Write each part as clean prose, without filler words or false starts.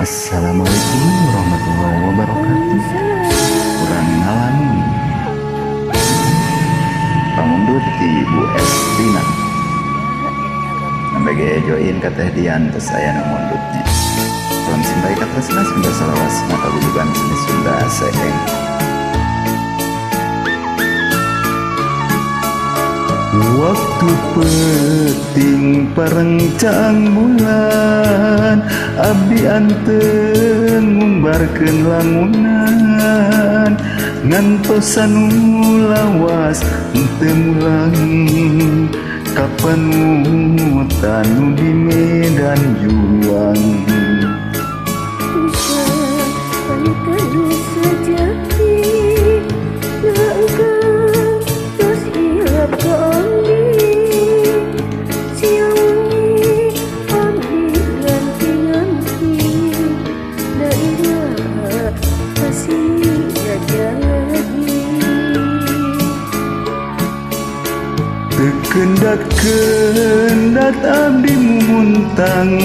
Assalamualaikum warahmatullahi wabarakatuh. Urang ngalamun pamundut ti Ibu Estina. Nembe ge join ka Teh Dian, terus aya nu mundutnya. Salam simbai katresna, Sunda salawasna, kagujugan seni Sunda seeng. Waktu peting parencang bulan, abdi anteng ngumbarkeun lamunan, ngantosan nu lawas henteu mulang ka panutan nu di Medan Juang. Kendat-kendat abdi mumuntang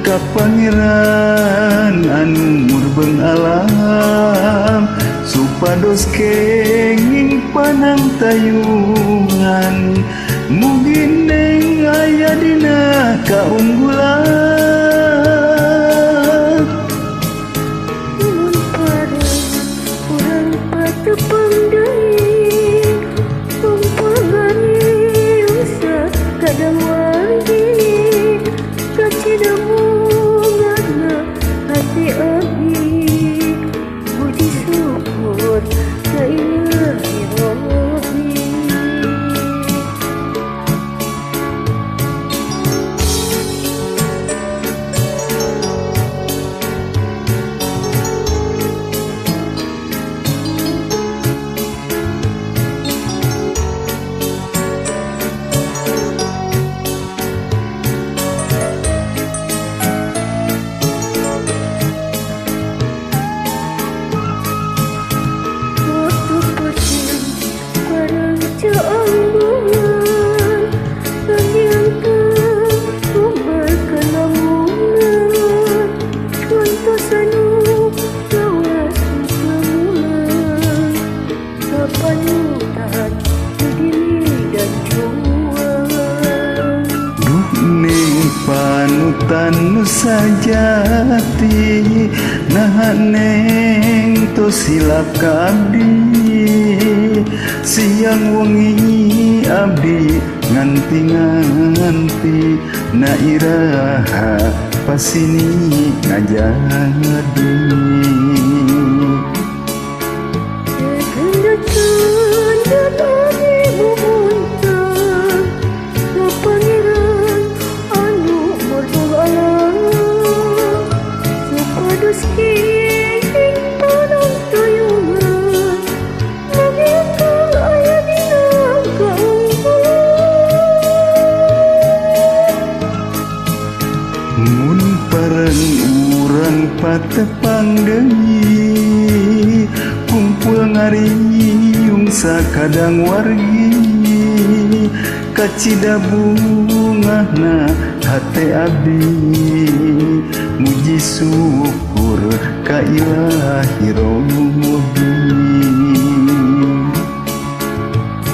ka pangeran anu murbeng alam, supados kenging panang tayungan, mugi neng aya dina kaunggulan. Mun pareng urang patepang deui, kadang wargi kacida bungana hati abdi, puji syukur ka Ilahi Rabbi. Panutan nu sajati, naha neng tos hilap ka abdi, siang wengi abdi nganti-nganti, na iraha pasini ngajadi. Kendat-kendat abdi mumuntang ka pangeran anu murbeng alam, supados kenging panang tayungan, mugi kang aya dina kaunggulan. Mun pareng urang patepang deui, kumpul ngariung sakadang wargi, kacida bungahna hate abdi, muji syukur ka Ilahi Rabbi,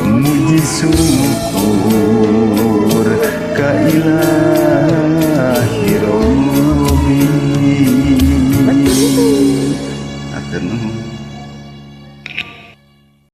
muji syukur ka Ilahi Rabbi. Atur nuhun.